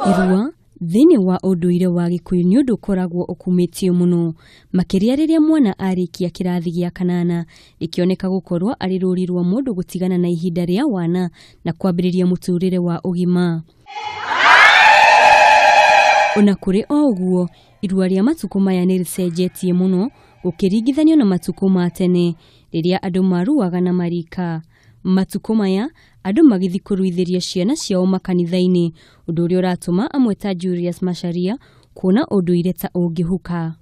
Irua thĩinĩ wa ũndũire wa Gĩkũyũ nĩ ũndũ ũkoragwo ũkumĩtio mũno, makĩria rĩrĩa mwana arĩkia kĩrathi gĩa kanana, rĩkĩoneka gũkorwo arĩ rũri rwa mũndũ gũtigana na ihinda rĩa wana na kwambĩrĩria mũtũrĩre wa ũgima. Ona kũrĩ o ũguo, irua rĩa matukũ maya nĩ rĩcenjetie mũno gũkĩringithanio na matukũ ma tene rĩrĩa andũ maruaga na marika. Matukũ maya andũ magĩthiĩ kũruithĩria ciana ciao makanitha-inĩ, ũndũ ũrĩa ũratũma amwe ta Julius Macharia kuona ũndũire ta ũngĩhuka.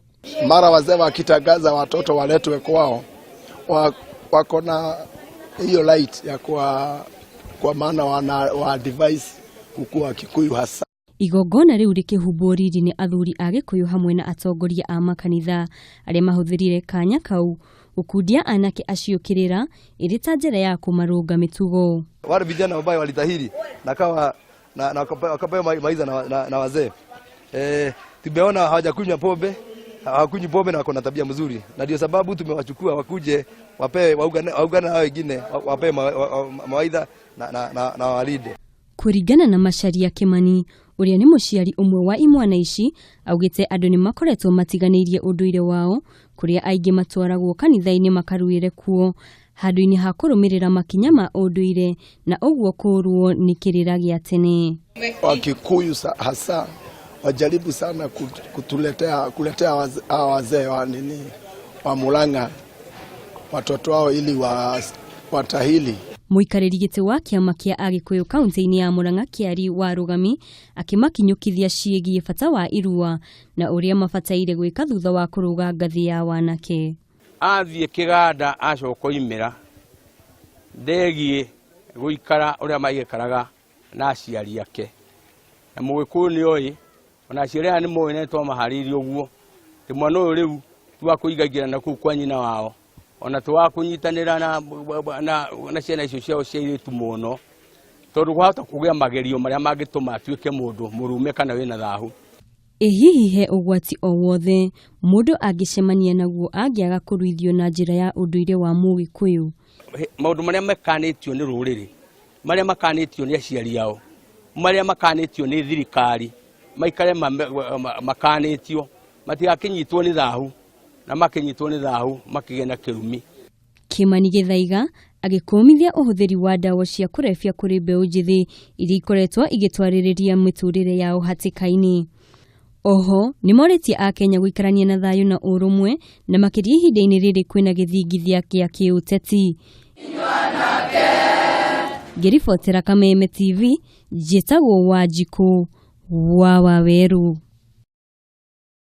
Mara wazee wakitangaza watoto waletwe kwao wako na hiyo right ya kwa maana wana wa advise kukua Kikuyu hasa. Igongona rĩu rĩkĩhumbwo riri nĩ athuri a Gĩkũyũ hamwe na atongoria a makanitha arĩa mahũthĩrire kanya kau gũkundia anake acio kĩrĩra ĩrĩ ta njĩra ya kũmarũnga mĩtugo. Wale vijana ambao walitahiri na kawa na wakapewa mawaidha na wazee. Tumeona hawajakunywa pombe, hawakunywi pombe na wako na tabia mzuri, na ndio sababu tumewachukua wakuje wapewe waungane na wengine wapewe mawaidha na walinde. Kũringana na Macharia Kimani ũrĩa nĩ mũciari ũmwe wa imwana ici, augĩte andũ nĩ makoretwo matiganĩirie ũndũire wao kũrĩa aingĩ matwaragwo kanitha-inĩ makaruĩre kuo handũ-inĩ ha kũrũmĩrĩra makinya ma ũndũire na ũguo kũũrwo nĩ kĩrĩra gĩa tene. Wakikuyu hasa wajaribu sana kutuletea kuletea hawa wazee wa nini wa Murang'a watoto wao ili watahili. Mũikarĩri gĩtĩ wa kĩama kĩa Agĩkũyũ kaunti-inĩ ya Murang'a Kĩari wa Rũgami akĩmakinyũkithia ciĩgiĩ bata wa irua na ũrĩa mabataire gwĩka thutha wa kũrũga ngathĩ ya wanake. Athiĩ kĩganda acoka oimĩra ndegiĩ gũikara ũrĩa maigĩkaraga na aciari ake, na mũgĩkũyũ nĩ oĩ ona aciari aya nĩ moĩ na nĩtwamaharĩirie ũguo atĩ mwana ũyũ rĩu ti wa kũingaingĩra na kũu kwa nyina wao, ona ti wa kũnyitanĩra na ciana icio ciao cia airĩtu mũno, tondũ kwahota kũgĩa magerio marĩa mangĩtũma atuĩke mũndũ mũrume kana wĩna thahu. Ĩ hihi he ũgwati o wothe mũndũ angĩcemania naguo angĩaga kũruithio na njĩra ya ũndũire wa Mũgĩkũyũ? Maũndũ marĩa makanĩtio nĩ rũrĩrĩ, marĩa makanĩtio nĩ aciari ao, marĩa makanĩtio nĩ thirikari, maikare makanĩtio, matigakĩnyitwo nĩ thahu, na makĩnyitwo nĩ thahu makĩgĩe na kĩrumi. Kimani Gĩthaiga agĩkũmithia ũhũthĩri wa ndawa cia kũrebia kũrĩ mbeũ njĩthĩ iria ikoretwo igĩtwarĩrĩria mĩtũrĩre yao hatĩka-inĩ. Oho nĩmorĩtie akenya gũikarania na thayũ na ũrũmwe na makĩria ihinda-inĩ rĩrĩ kwĩna gĩthingithia kĩa kĩũteti. Ngĩribotera Kameme TV, njĩtagwo Wanjikũ wa Wawerũ.